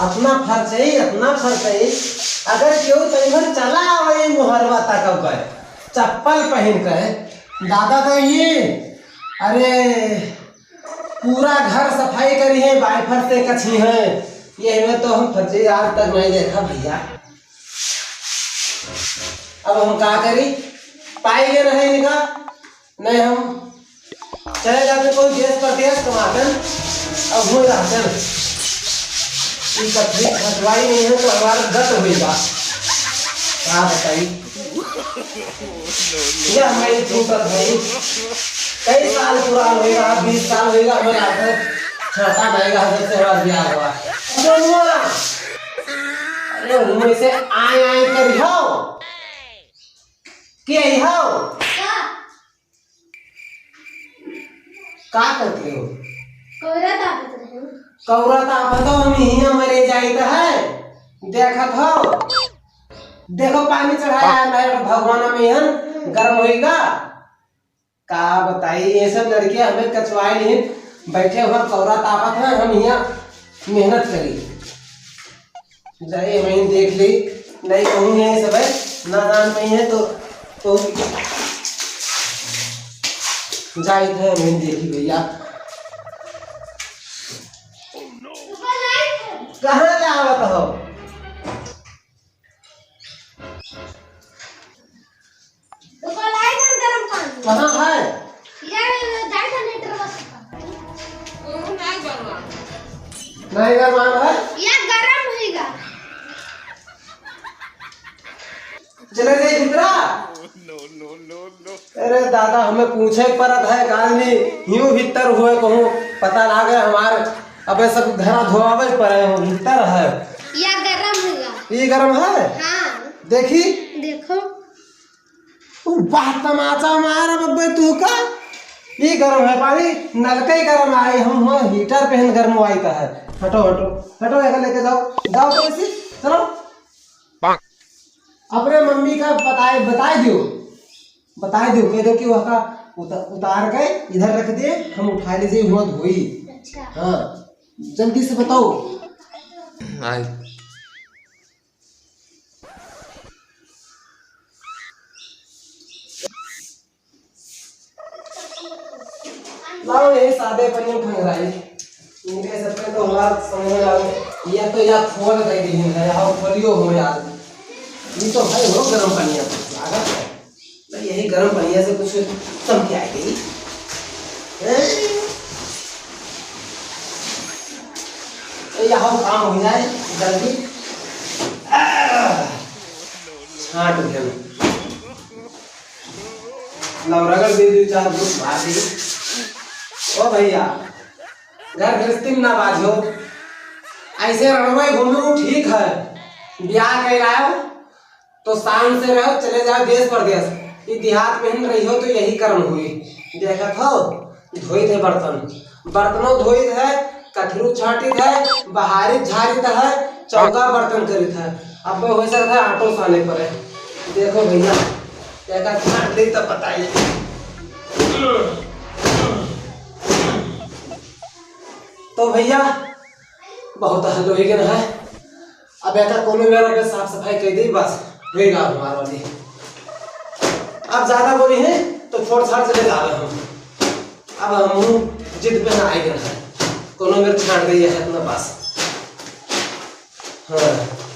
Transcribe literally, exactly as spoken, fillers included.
अतना फरचई, अतना फरचई, अगर केहू तनी भर चला आवै मुहरवा तक ओकर, चप्पल पहिन के, दादा तो ये, अरे, पूरा घर सफाई करिहैं, बाइफर से कछिहैं, यही में तो हम फरचई आज तक नहीं देखा भइया। अब हम का करी, पाई गए नहीं इनका, नहीं हम चले जाते कोई देश परदेश कमातन, अब हुए रहतन। ई कथरी खटवाई नहीं है तो हमारा गत होइगा। का बताई? यह हमारी चूकत भाई, कई साल पुरान होइगा, बीस साल होइगा, हमें लागत छाता नहीं रहा जब से हमारा ब्याह हुआ। जमुआ, अरे मुँह से आय आय करी हो, के आई हो? का? का करते हो? कौरा तापत रहे। कौरा तापत हो, हम हियाँ मरे जाइत है। देखत हो? देखो पानी चढ़ाया है मैं भगवान में हन, गरम होइगा। का बताई, ये सब लड़के हमें कचवाए नहीं, बैठे हुआ कौरा तापत है, हम हियाँ मेहनत करी। जाए वहीं देख ली, नहीं कहूँ यही सब है, ना जान पाई है तो, तो जाइत है वहीं देखी भइया। कहाँ ले आवत हो? तो कल आए ना गरम पानी। कहाँ है? ये जाए था लेटर बस। नहीं गरमान है? ये गरम होइगा। चले जाए भीतरा। अरे दादा, हमें पूछे परत है, काल में यूं भीतर हुए कहूँ, पता लागे हमार अबे सब घरा धोआवे पड़े हो, भीतर है। या गरम होगा। ये गरम है? हाँ। देखी? देखो। उ वाह, तमाचा मार बब्बे तू का। ये गरम है पानी, नलके ही गरम आए, हम हुआ हीटर पे हन गरम आए का है। हटो, हटो, हटो, एका लेके जाओ, जाओ तो इसी, चलो। अपने मम्मी का बताए, बताए दियो, बताए दियो, कह दो कि वह का उता-, उतार के इधर रख दे, हम उठा लीजिए, हुआ धोई। अच्छा। हाँ, जल्दी से बताओ। आए। लाओ, यही सादे पनिया खंगराई। इनके सबके तो हमार समझ में आवे। या तो या खोल दे दी है, या हो खोलियो हो यार। ये तो भाई हो गरम पनिया लागत है। भाई, यही गरम पनिया से कुछ चमक आएगी। हैं? ए, या हो काम हो जाए जल्दी। आह! छाट उठे। लौरगल दे दू चार घूंट मार दी। ओ भइया, घर गृहस्थी में ना बाझो, ऐसे रणवे घूमो ठीक है। ब्याह के लाओ तो शान से रहो, चले जाओ देश परदेश। ई देहात में ही रहियो तो यही कर्म हुई। देखत हो, धोइत है बर्तन, बर्तनों धोइत है, कथरू छाटित है, बहारित झारित है, चौका बर्तन करित है। अब हो सकता है आटो साने पड़े। देखो भइया, एका छाट ली तब बताई। तो भइया, बहुत हद होइ गया है। अब एका कोनो मेरा पे साफ सफाई कर दी, बस होइ गया हमारा वाली। अब ज्यादा बोली है तो छोड़ छाड़ चले जा रहे हम। अब हम जिद पे ना आए गए हैं, कोनो मेरे छाड़ गई है इतना बस। हाँ।